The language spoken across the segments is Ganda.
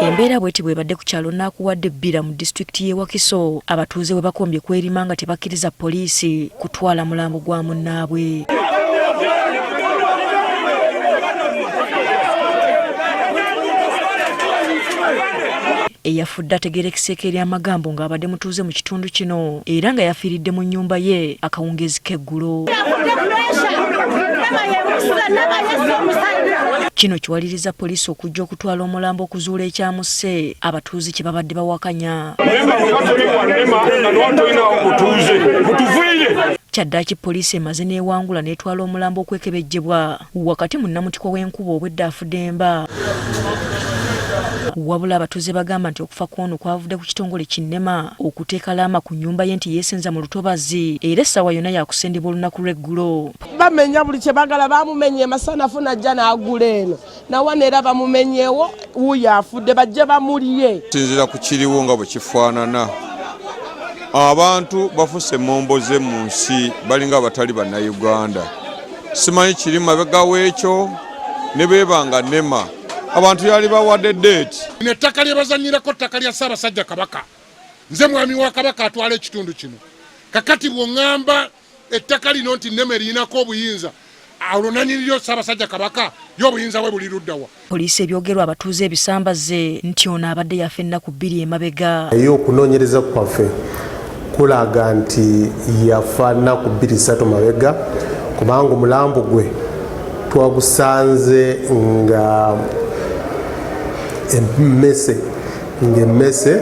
Embeera bweti bwebadde ku kyalo Naakuwadde Bbira mu disitulikiti y'e Wakiso abatuuze bwe bakombye kwerima nga tebakkiriza poliisi kutwala mulambo gwa munnaabwe. Eyafudde ategeerekeseeko ery'Amagambo ng'abadde mutuuze mu kitundu kino era nga yafiiridde mu nnyumba ye akawungeezi k'eggulo. Kino kiwaliriza poliisi okujja okutwala omulambo okuzuula ekyamusse abatuuze kye babadde bawakanya. Kyaddaaki poliisi emaze n'ewangula n'etwala omulambo okwekebejjebwa wakati mu nnamutikwa w'enkuba obwedda afudemba. Wabula abatuuze bagamba nti okufa kw'ono kwavudde ku kitongole ki NEMA okuteeka laama ku nnyumba ye nti yeesenza mu lutobazi era essaawa yonna yaakusendebwa olunaku lw'eggulo. Bamenya buli kye bagala, bamumenye emasanafu najja n'agula eno nawano era bamumenyewo, wuuyo afudde bajje bamulye. Okusinziira ku kiriwo nga bwe kifaanana, abantu bafuuse emmomboze mu nsi, balinga abatali Bannayuganda. Simanyi kiri mabega w'ekyo ne beeba nga NEMA abantu yali bawadde deeti. Lino ettaka lye bazannyirako ttaka lya Ssaabasajja Kabaka. Nze mwami wa Kabaka atwala ekitundu kino. Kakati bw'oŋŋamba ettaka lino nti NEMA eririnako obuyinza, olwo nannyini lyo Ssaabasajja Kabaka ye obuyinza bwe buli ludda wa? Poliisi ebyogerwa abatuuze ebisambaze nti ono abadde yafa ennaku bbiri emabega. Naye okunoonyereza kwaffe kulaga nti yafa nnaku bbiri ssatu mabega kubanga omulambo gwe twagusanze nga emmese ng'emmese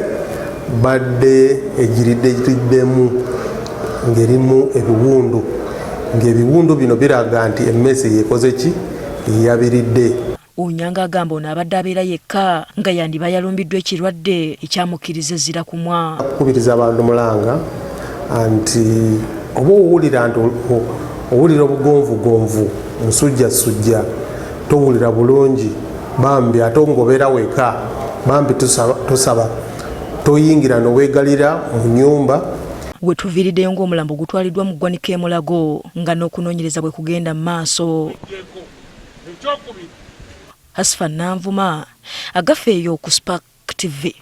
badde egiridde ng'erimu ebiwundu ng'ebiwundu bino biraga nti emmese yekoze ki yabiridde. Onyango agamba ono abadde abeera yekka nga yandiba yalumbiddwa ekirwadde ekyamukkiriza ezzira kumwa. Kukubiriza abantu mulanga nti oba owulira nti owulira obugonvugonvu, nsujjasujja, towulira bulungi bambi ate ngobeera weka bambi tusaba toyingira nowegalira mu nyumba. Wetuviiriddeyo ng'omulambo gutwaliddwa mu ggwanika e Mulago nga n'okunoonyereza bwe kugenda mu maaso. Hasfa Nanvuma, Agafeeyo ku Spark TV.